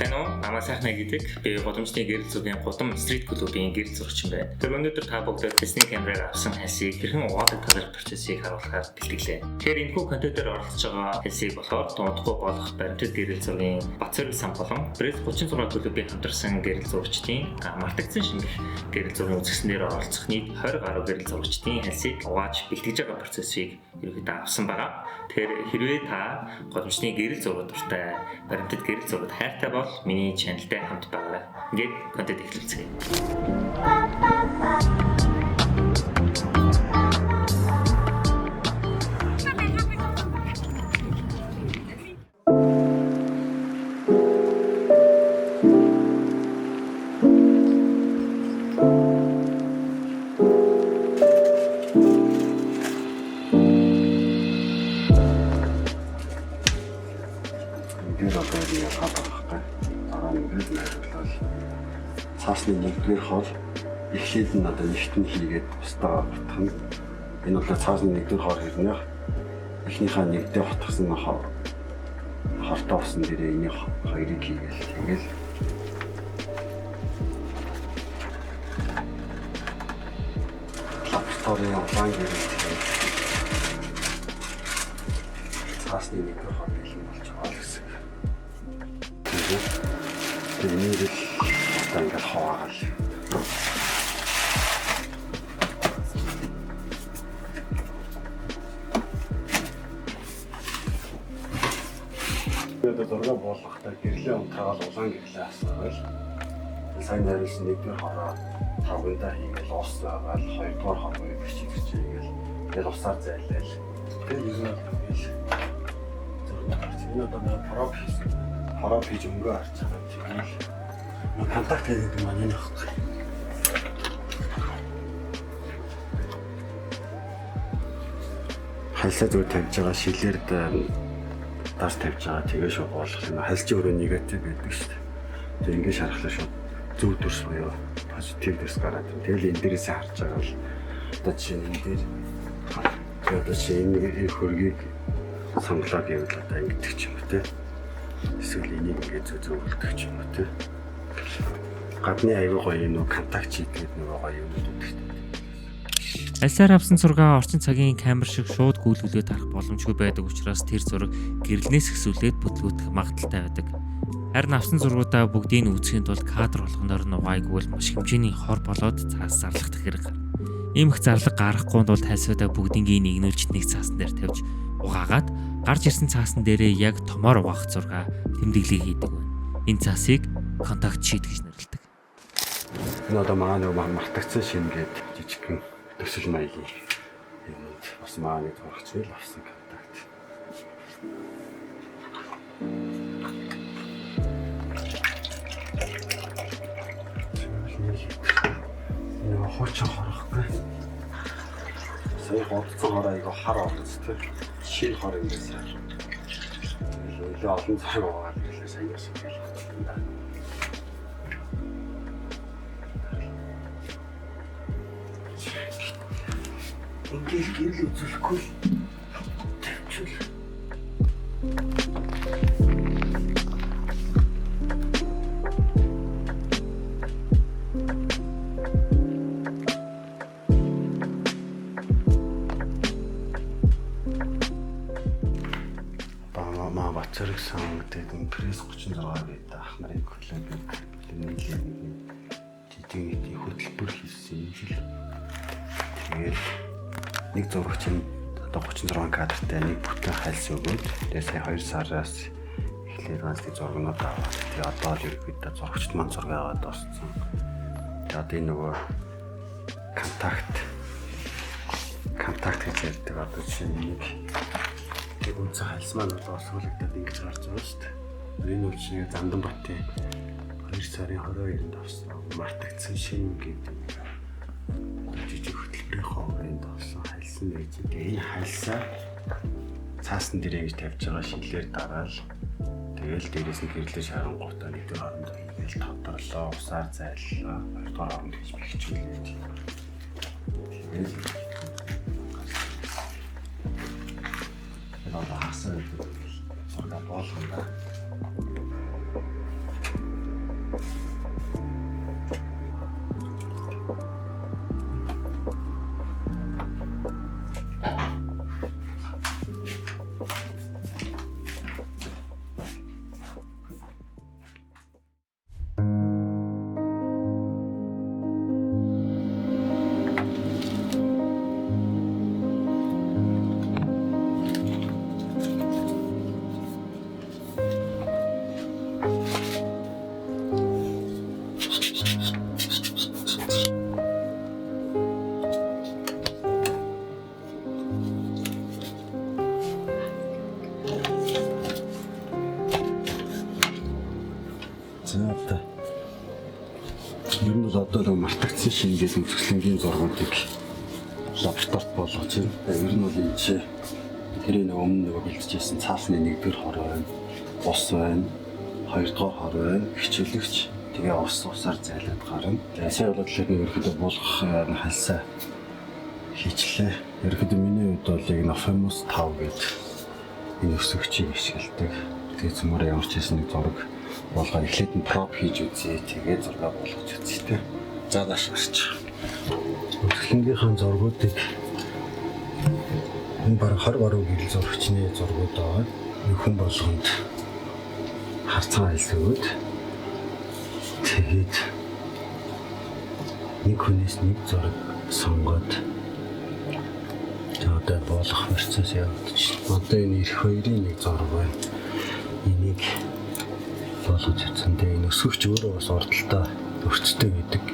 Сайн уу? Намайг Сайхнаа гэдэг. Би Гудамжны гэрэл зургийн Гудам Street Club-ийн гэрэл зурагч юм байна. Тэр өнөөдөр та бүгдэд Disney камераар авсан хальсыг хэрхэн угаадаг талаар процессыг харуулахаар бэлтгэлээ. Тэгэхээр энэхүү контентоор оролцож байгаа хальсыг болохоор дуудахгүй болох баримтат гэрэл зургийн Батцэрэг сан болон Press 36 клубын хамтарсан гэрэл зурагчдын мартагдсан шингэх гэрэл зургийн үзэсгэлэнээр оролцох нийт 20 гаруй гэрэл зурагчдын хальсыг угааж бэлтгэж байгаа процессыг ерөнхийдөө авсан байгаа. Тэгэхээр хэрвээ та Гудамжны гэрэл зураг дуртай, баримтат гэрэл зурагт хайртай бол миний channel-тай хамт байгаарай. Ингээд контент эхлүүлцгээе. Ингээд одоо яг яхаад байгаа байхгүй. Дараа нь ингээд найруулаад цаасны нэгдүгээр хор эхлээд нь одоо нэгт нь хийгээд бусдаа бутгах нь. Энэ бол цаасны нэгдүгээр хор хэрнээ эхнийхээ нэгдээ хотгосон хортой усан дээрээ энийг хоёрыг хийгээл тэгэл лабораторийн улаан гэрэл тэгээд цаасны нэгдүгээр хор бэлэн болж байгаа л гэсэн. Тэгээд энийг л одоо ингээд хуваагаал. Одоо зураг буулгахдаа гэрлээ унтрагаал улаан гэрлээ асгаал. Сайн найруулсан нэгдүгээр хороо тавгандаа хийгээл ус байгаал хоёрдугаар хороо бичиж хийгээл тэгэл усаар зайлал. Тэгээд ер нь бол ингээл зураг гарч. Энэ одоо нэг проб хийсэн. Проб хийж өнгөө харж байгаа. Тэгэл нэг контакт хийдэг юм маань энэ байхгүй. Хальсаа зүгээр тавьж байгаа шилээр дарс тавьж байгаа тэгээ шууд уулах юм. Хальчийн өрөө негатив байдаг шүү дээ. Тэгээ ингээд шархлаа шууд зөв дүрс буюу позитив дүрс гараад. Тэгэл энэ дээрээсээ харж байгаа л одоо жишээ нь энэ дээр тэгээ одоо жишээ энэ хөргийг сонглоо гэвэл одоо ингэдэг ч юм уу те. Эсвэл энийг ингээд зөв зөв үлдэх ч юм уу те. Гадны аягүй гоё юм нөгөө контакт хийгээд нөгөө гоё юмнууд өгдөг шүү дээ. Альсаар авсан зургаа орчин цагийн камер шиг шууд гүйлгүүлээд харах боломжгүй байдаг учраас тэр зураг гэрлэнээс хэсүүлээд бүтлгүүтэх магадлалтай байдаг. Харин авсан зургуудаа бүгдийг нь үзэхийн тулд кадр болгоноор нь угаагүй бол маш хэмжээний хор болоод цаас зарлах хэрэг гарна. Ийм их зарлага гаргахгүй тулд хальсуудаа бүгднийг нэгнүүлж нэг цаасан дээр тавьж угаагаад гарч ирсэн цаасан дээрээ яг томоор угаах зургаа тэмдэглэгийг хийдэг байна. Энэ цаасыг контакт шийд гэж нэрлэдэг. Энэ одоо манай нөгөө мартагдсан шингээд жижигхэн төсөл маягийн юмд бас манай нэг зурагч л авсан контакт. Нөгөө хуучин хорохгүй. Сая бодсон хороо айгу хар орц тэ. Шинэ хор юм байсан. Илүү олон зураг угаад ирлээ сая шиг л юм да. Ингээл гэрэл үзүүлэхгүй л тавьчихвал. Маа Батцэрэг сан гэдэг нь пресс 36 гэдэг ах нарын коллег нийлээ нэг жижиг нийтийн хөтөлбөр хийсэн юм шиг. Тэгээд нэг зурагч нь одоо 36 кадртай нэг бүтэн хальс өгөөд тэгээд сая 2 сараас эхлээд ганцны зургнууд аваад тэгээд одоо л ерөнхийдөө зурагчд маань зураг аваад дууссан. Тэгээд одоо энэ нөгөө контакт гэж ярьдаг одоо жишээ нь нэг тэг үндсэн хальс маань одоо сүүлэгдээд ингэж гарч байгаа шүү дээ. Энэ үл чинь Зандан Батын 2 сарын 22-нд авсан мартагдсан шин гэдэг жижиг хөтөлбөрийн хүрээнд авсан хальсан байж. Тэгээ энэ хальсаа цаасан дээр ингэж тавьж байгаа шилээр дараал тэгэл дээрээс нь гэрлээ шарангуутаа нэгдүгээр оронд хийгээл тодорлоо, усаар зайллаа, хоёрдугаар оронд хийж бэхжүүлээд. Тэгэл энэ бол хасан зураг болгоно. За одоо ер нь бол одоо л мартагдсан шингээл үзэсгэлэнгийн зургуудыг лабораторид болгож байна. Ер нь бол энэ чи тэрийн өмнө нөгөө бэлтжижсэн цаасны нэгдүгээр хор байна. Ус байна. Хоёрдугаар хор байна. Хичээлэгч тэгээ усаар зайлаад гарна. Тэгээ сая бол тэгэхээр ерөөхдөө буулгах хальсаа хийчлээ. Ерөөхдөө миний хувьд бол яг Nofemos 5 гэдэг энэ өсөгчийг ашигладаг. Тэгээ цөмөр ямар ч байсан нэг зураг болгоо эхлээд нь проб хийж үзье. Тэгээ зураг болгож үзье тэ. За нааш гарч. Үзэсгэлэнгийнхаа зургуудыг энэ бараг 20 гаруй гэрэл зурагчны зургууд байгаа. Нэг хүн болгонд харцгаа хэлсэгүүд тэгээд нэг хүнээс нэг зураг сонгоод одоо буулгах процесс явагдаж. Одоо энэ эрх хоёрын нэг зураг байна. Энийг болгож үзсэн. Тэгээ энэ өсгөгч өөрөө бас урдталдаа өрцтэй байдаг.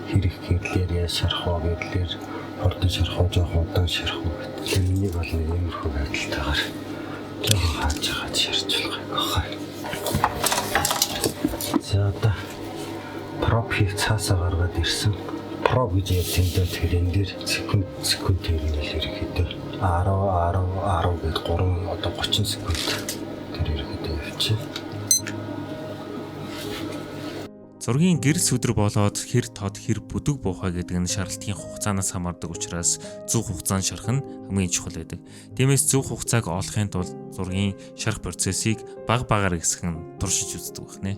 Хэрэг гэрлээр яаж шарах вэ гэрлээр хурдан шарах уу, жоох удаан шарах уу гэдэг. Тэр энийг бол нэг иймэрхүү байдалтайгаар жоохон хааж хааж шарч болох юм байна. За одоо проб хийх цаасаа гаргаад ирсэн. Проб гэж ярьж юм даа тэр энэ дээр секунд тэр нь л ерөнхийдөө 10 10 10 гээд 3 одоо 30 секунд тэр ерөнхийдөө явчих. Зургийн гэрэл сүдэр болоод хэр тод хэр бүдэг буухай гэдэг нь шаралтын хугацаанаас хамаардаг учраас зөв хугацаанд шарах нь хамгийн чухал байдаг. Тиймээс зөв хугацааг олохын тулд зургийн шарах процессыг баг багаар хэсгэн туршиж үздэг байна.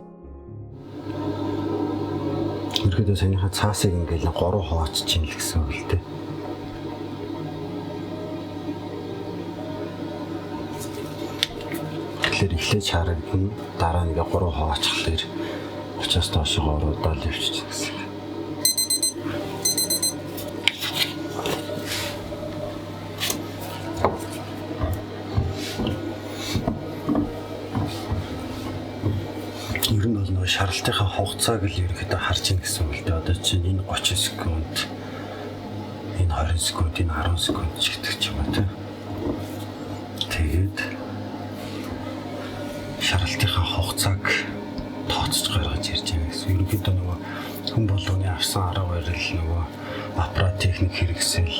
Ерөнхийдөө саяныхаа цаасыг ингээл 3 хуваачиж ийн л гэсэн үг л дээ. Тэгэхээр эхлээд шарагдана, дараа нь ингээ 3 хуваачихлаар учраас доошоо ороод явчих гэсэн. Ер нь бол нөгөө шаралтынхаа хугацааг л ерөнхийдөө харж ийн гэсэн үг л дээ. Одоо чинь энэ 30 секунд, энэ 20 секунд, энэ 10 секунд ч гэдэг ч юм уу тийм. Тэгээд шаралтынхаа хугацааг тооцож гаргаж ирж байгаа гэсэн. Ерөнхийдөө нөгөө хүн болгоны авсан арга барил нөгөө аппарат техник хэрэгсэл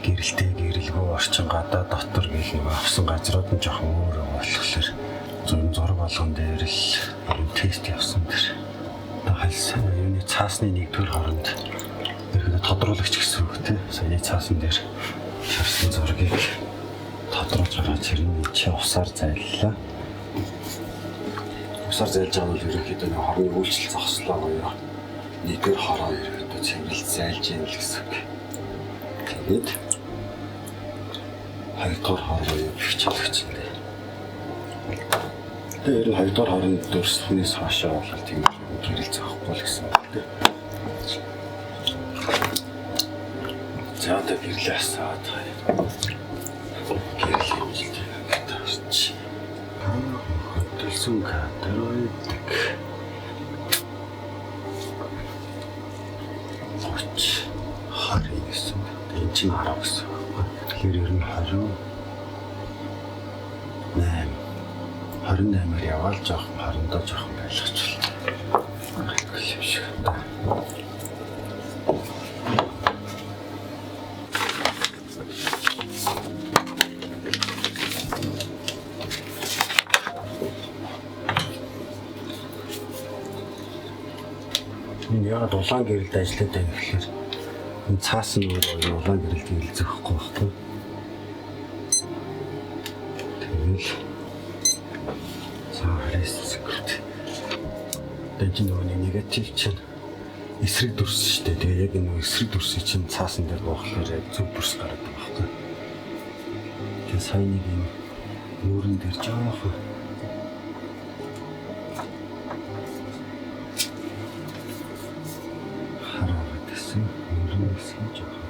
гэрэлтэй гэрэлгүй орчин гадаа дотор гэл нөгөө авсан газрууд нь жоохон өөр байгаа болохоор зураг болгон дээр л юм тест явсан тэр. Одоо хальсан юуны цаасны нэгдүгээр хоронд ерөнхийдөө тодруулагч гэсэн үг тийм. Саяны цаасан дээр шарсан зургийг тодруулж гаргаж ирнэ. Чи усаар зайллаа. Усаар зайлж байгаа нь ерөнхийдөө нэг хорны үйлчлэл зогслоо буюу нэгдүгээр хороо ерөнхийдөө цэвэрлж зайлж яана л гэсэн үг. Тэгээд хоёрдугаар хор буюу бэхжүүлэгч юм дээ. Тэгээд ер нь хоёрдугаар хорны дүрслэнээс хойшоо бол тийм гэрэл зогхгүй л гэсэн үг дээ. За одоо гэрлээ асаад гэрэл хэмжилт гэдэг. Хөдөлсөн кадр байдаг. 30 20 гэсэн. Энэ чинь 10 гэсэн. Тэгэхээр ер нь 28 28-аар яваал жоохон 20-доо жоохон байлгачихвал юм шиг байна. Энэ яагаад улаан гэрэлд ажиллаад байна гэхээр энэ цаас нь өөрөө улаан гэрэлд гэрэлзэхгүй байхгүй. Тэгэл за 29 секунд. Тэгээд энэ нөгөө негатив чинь эсрэг дүрс шүү дээ. Тэгээ яг энэ эсрэг дүрсийг чинь цаасан дээр буухлаар яг зөв дүрс гараад байгаа байхгүй. Тэгээ сайн нэг юм нүүрэн дээр жоохон хараагаад гэсэн нүүрэн хэсэг жоохон.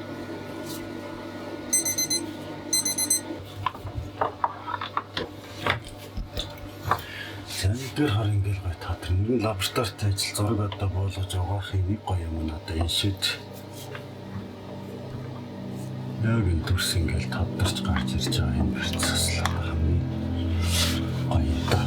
За нэгдүгээр хор ингээл гой таатар. Ер нь лабораторид ажил зураг одоо буулгаж угаахын нэг гоё юм нь одоо энэ шид яг энэ дүрс ингээл тодорч гарч ирж байгаа энэ процесс л хамгийн гоё юм да.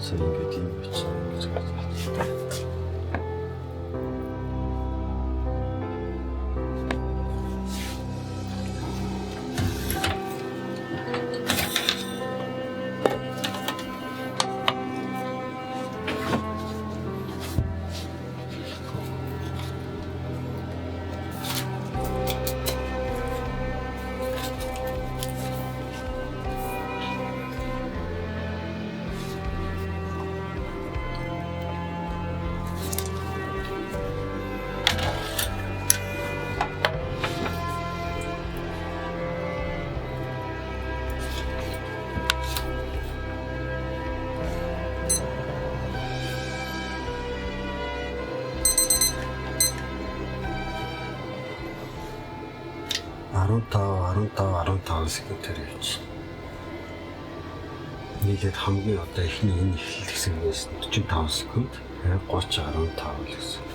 За ингээд ийм бичсэн гэж гарч байна. Секундээр явчихна. Нийлээд хамгийн одоо эхний энэ эхлэл хэсгээс 45 секунд, 30.15 л гэсэн.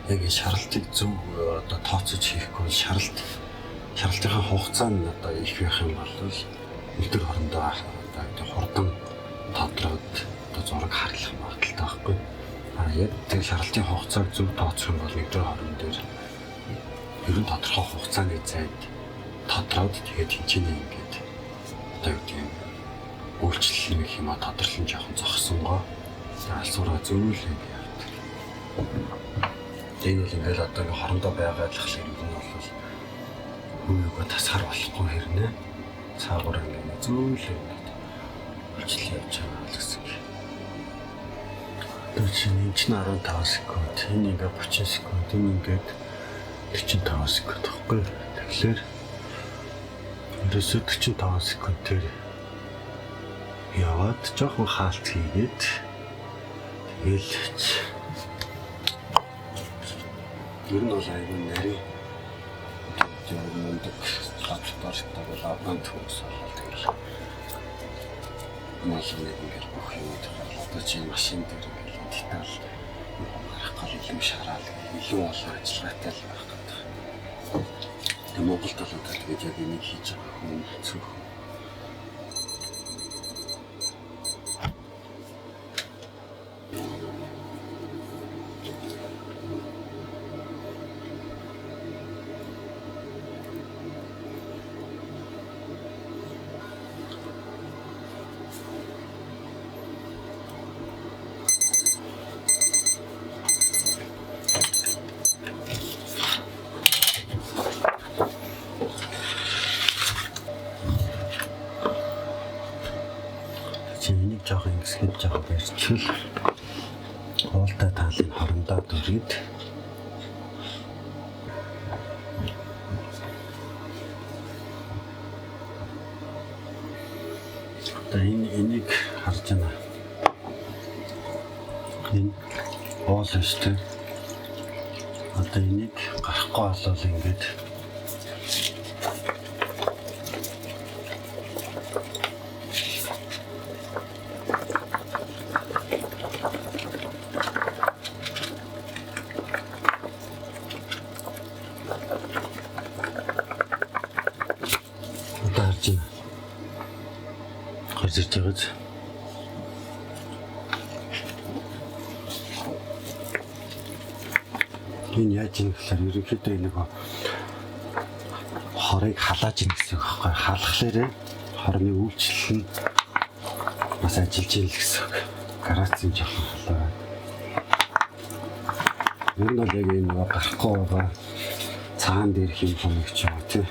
Яг энэ шаралтыг зөв одоо тооцож хийхгүй шаралтынхаа хугацаа нь одоо их байх юм бол өдөр хоорондоо одоо хурдан тодроод одоо зураг харлах магадлалтай байхгүй. А яг тэр шаралтын хугацааг зөв тооцох юм бол өдөр хорон дээр ер нь тодорхой хугацааны зайд тодроод тэгээд тэнцэнэ ингээд одоо юу гэдэг юм үйлчлэл нэг юм а тодрлон жоохон зогсонгоо алсуураа зөвл ингээд явдаг. Энэ бол ингээд одоо ингээд хорондоо байгаа л ер нь бол хөвөөгөө тасгаар болохгүй хэрнээ цаагуур ингээд зөвл ингээд үйлчлэл явж байгаа л гэсэн. Тэр чинь энэ чинь 15 секунд, энэ ингээд 30 секунд, энэ ингээд 45 секунд байхгүй. Тэгэхээр ерөөсөө 45 секундээр яваад жоохон хаалт хийгээд тэгэл ер нь бол айгүй нарийн мундаг лабораторитой бол авант хүмүүс бол тэгэл малгыг ингээл бүх юм одоо чи машин дээр ингээл деталь гарах гол илүү шараал илүү олон ажиллагаатай л байх гэдэг. Тэгээ Монгол талууд тэгээд яг энийг хийж байгаа хүн цөөхөн. Жоохон барьчил уултай таалыг хорондоо дүрээд одоо энийг харж байна. Энэ уул өстэй. Одоо энийг гарахгүй болвол ингээд энэ яаж юм гэхээр ерөнхийдөө нэг хорыг халааж ийн гэсэн үг байхгүй. Халахлаарэ хорны үйлчлэл нь бас ажиллаж ийн л гэсэн үг. Гарацын жоохон халаа. Ер нь бол яг энэ нэг гарахгүй байгаа цаан дээр хийх юм ч юм уу тий.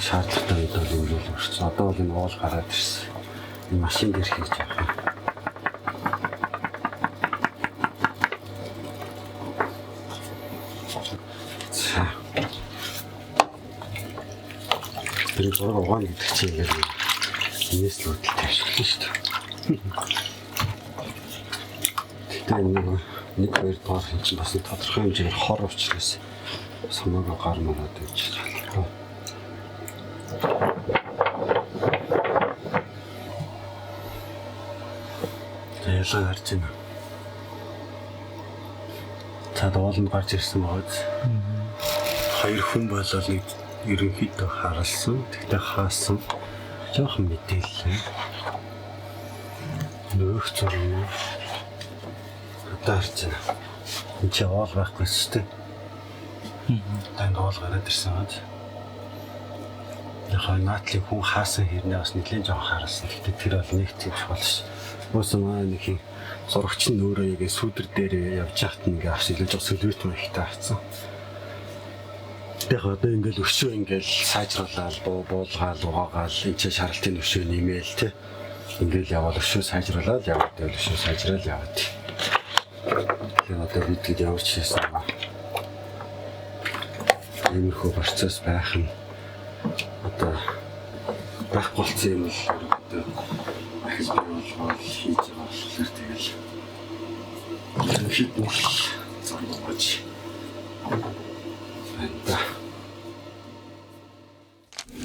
Шаардлагатай үед бол энэ л өрчсөн. Одоо бол энэ уул гараад ирсэн. Энэ машин дээр хийж байгаа. За. Тэр зураг угаана гэдэг чинь ингээд энэс л хөдөл тавьчихлаа шүү дээ. Гэтэ энэ нэг хоёр дугаар хин чинь бас тодорхой хэмжээгээр хор учраас бас хамаагүй гар мараад байж чадахгүй. Ялгаа гарч байна. Цаад ууланд гарч ирсэн байгааз. Хоёр хүн болол нэг ерөнхийдөө харалсан. Тэгтээ хаасан. Жоохон мэдээлэл. Нөөх зураг юм. Одоо харж байна. Энд чи оол байхгүй шүү дээ. Танд оол гараад ирсэн байна. Яг наатлыг хүн хаасан хэрнээ бас нэлээд жоохон харуулсан. Гэхдээ тэр бол нэг тийм чухал ш. Уусан маа нэг хин зурагч нь өөрөө яг сүүдэр дээр явж байхад нь ингээ авс илүү жоох сэлвэт маягтай авцсан. Яг одоо ингээл өшөө ингээл сайжруулаад буулгаал угаагаал энэ чинь шаралтын өшөө нэмээл те. Ингээл яваал өшөө сайжруулаад яваад байвал өшөө сайжраал яваад. Тэгэхээр одоо бид гээд ямар ч хийсэн юм. Иймэрхүү процесс байх нь одоо байхгүй болсон юм л одоо ахиж бий болгоод хийж байгаа болохоор тэгэл хэд нүх зургаж байна да.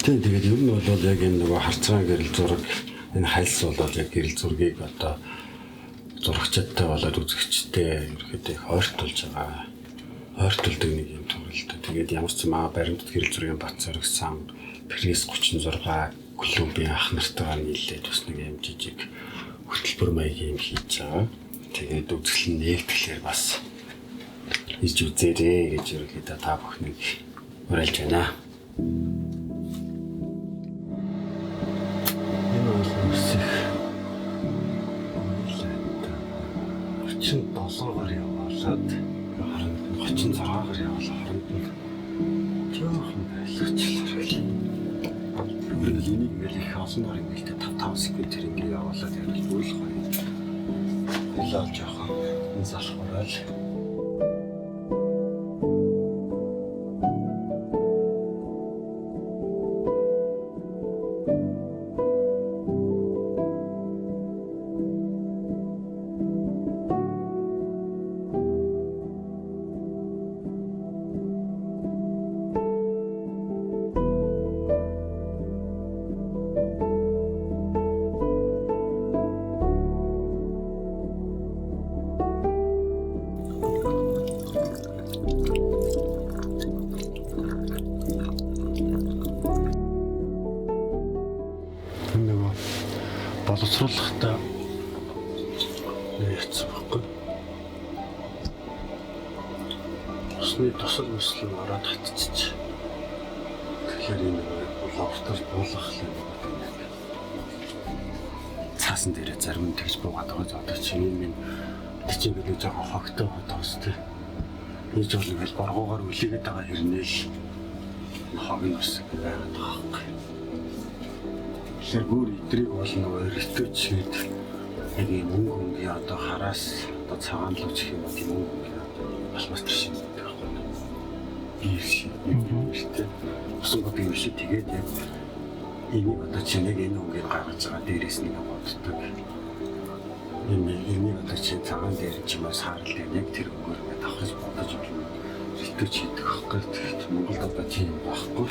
Тийм, тэгээд ер нь бол яг энэ нөгөө харцгаан гэрэл зураг энэ хальс бол яг гэрэл зургийг одоо зурагчдтай болоод үзэгчтэй ерөөхдөө их ойртуулж байгаа. Ойртуулдаг нэг юм төрөлтэй. Тэгээд ямар ч юм аа баримтат гэрэл зургийн бат зоригсан Пресс 36 клубын ах нартайгаа нийлээд бас нэг юм жижиг хөтөлбөр маягийн юм хийж байгаа. Тэгээд үзэсгэлэн нээгдэхлээр бас иж үзээрэй гэж ерөнхийдөө та бүхнийг уриалж байна. Энэ бол үсэх 37-оор явуулаад хооронд нь 36-аар явуулаад хооронд нь жоохон байлгачлаа. Ер нь энийг ингээл их олноор ингээл 5 5 секундээр ингээ явуулаад ярил бүр л гоё. Билал жоохон залхуурал. Боловсруулахдаа яцсан байхгүй. Усны тусал мэслэн ороод хатчих. Тэгэхээр энэ лаборатори буулгах юм байна. Цаасан дээрээ зарим нь тэгж буугаад байгаа. Одоо чи энэ минь тийч ингээд жоохон хогтой тоос тий. Ийж бол ингээл боргоогоор үлээгээд байгаа хэрнээл хог нь бас байгаад байгаа байхгүй. Тэгэхээр бүр идрийг бол нөгөө ритүүч гээд яг ийм өнгө өнгийн одоо хараас одоо цагаан луу гэх юм уу тийм өнгө өнгийн одоо алмастер шиг гэдэг байхгүй. Биер шиг юм шүү дээ. Усан гоо биер шиг тэгээд яг энийг одоо чи нэг энэ өнгийг гаргаж байгаа дээрээс нэг боддог. Энийг одоо чи цагаан дээр ч юм уу саарл дээр яг тэр өнгөөр ингээд давхарч бодож болно. Ритүүч хийдэг байхгүй. Монголд одоо тийм байхгүй.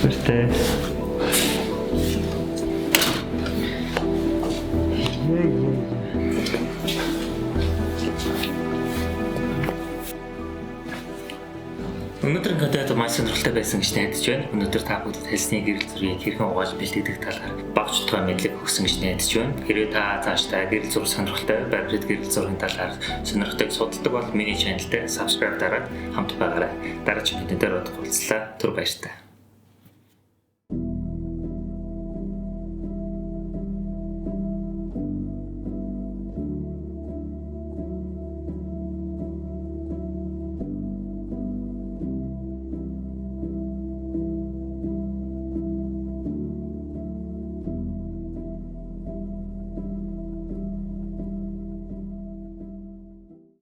Баяртай. Өнөөдрийн контент маш сонирхолтой байсан гэж найдаж байна. Өнөөдөр та бүхэнд хэлсний гэрэл зургийг хэрхэн угааж бэлтгэдэг талаар бага чутгаа мэдлэг өгсөн гэж найдаж байна. Хэрвээ та цаашдаа гэрэл зураг сонирхолтой, баримтат гэрэл зургийн талаар сонирхдаг судалдаг бол миний channel дээр subscribe дараад хамт байгаарай. Дараагийн контентээр уулзлаа. Түр баяртай.